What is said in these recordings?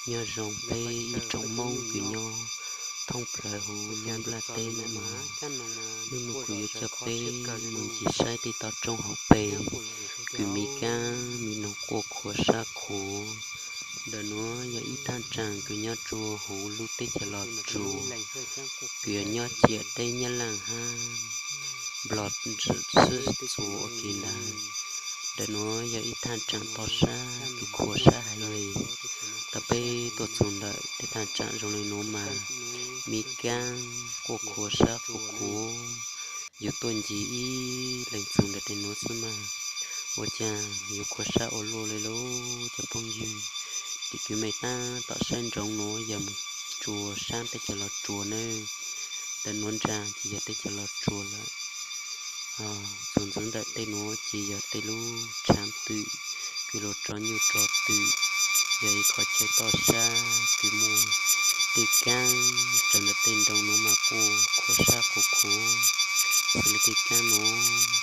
Nyob zoo peb ib tsoom Hmoob kws nyob thoob plaws huv lub nplaj teb ntawm no. Hnub no kuv yuav coj peb mus ncig saib tej toj roob hauv pes kws miv kaab miv noog quaj khuav sab qhuav. Ntawm nuav yog ib thaj tsaam kws nyob rua huv lub teb chaws Los Tsuas, kws yog nyob ciam teb Nyab Laaj hab Nplog sib txuas ua ke ntag. Ntawm nuav yog ib thaj tsaam toj sab kws khuav sab heev li. Thaum peb tuaj txug ntawm tej thaj tsaam zoo li nuav mas miv kaab quaj khuav sab qhuav qhuav. Yus tuaj ncig ib leeg txug ntawm tej nuav xwb mas ua caag yuav khuav sab ua luaj li lauj cov phooj ywg. Tes kws mej taab tom saib ntsoov nuav yog mus rua saab teb chaws Los Tsuas nawb. Ntawm nuav nraag ces yog teb chaws Los Tsuas lawm. Txug ntxiv ntawm tej nuav ces yog tej lub tshaav twm kws luas tso nyuj tso twm. Yog ib qhov chaw toj sab kws muaj tej kaab raws ntawm tej nroog nuav mas quaj khuav sab qhuav qhuav. Xws li tej kaab nuav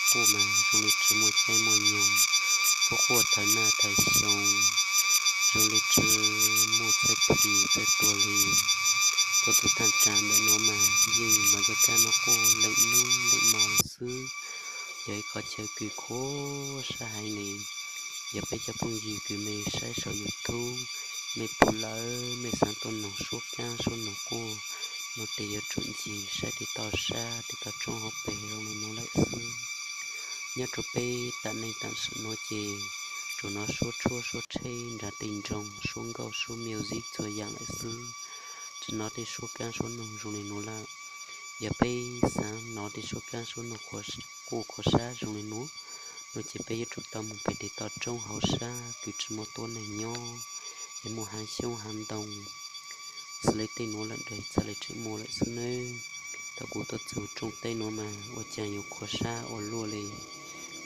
quaj mas zoo li tsi muaj caij muaj nyoog, quaj quaj thawm naj thawm xyoo, zoo li tsi muaj txhawj plig txhawj tuag li. Tuaj txug thaj tsaam ntawm nuav mas yeej nov cov kaab nuav quaj leej nub leej mo li xwb. Yog ib qhov chaw kws khuav sab heev li. Yog peb cov phooj ywg kws mej saib saum YouTube, mej pum lawm mej xaav tuaj noog suab kaab suab noog quaj, no tes yuav tsum ncig saib tej toj sab tej toj roob hauv pes zoo li nuav lawm xwb. Nyob rua peb tam neej tam sim nuav ces tsuas nov suab tshuab suab tsheb nraag tej nroog, suab nkauj suab music txhua yaam lawm xwb, tsi nov tej suab kaab suab noog zoo li nuav lawm. Yog peb xaav nov tej suab kaab suab noog quaj khuav sab zoo li nuav, no ces peb yuav tsum tau moog pem tej toj roob hauv sab kws tsi muaj tuab neeg nyob, es muaj haav xyoob haav ntoo xws li tej nuav lawm nrag txhaj le tseem muaj lawm xwb nawb. Thaum kuv tuaj txug rooj teb nuav mas ua caag yuav khuav sab ua luaj li.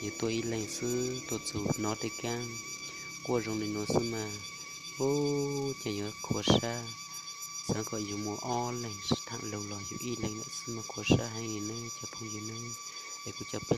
Yus tuaj ib leeg xwb tuaj txug nov tej kaab quaj zoo li nuav xwb mas, ua caag yuav khuav sab. Xaav kom yus muaj ob leeg sib thaam lug los yus ib leeg lawm xwb mas khuav sab heev li nawb cov phooj ywg nawb. Es kuv coj peb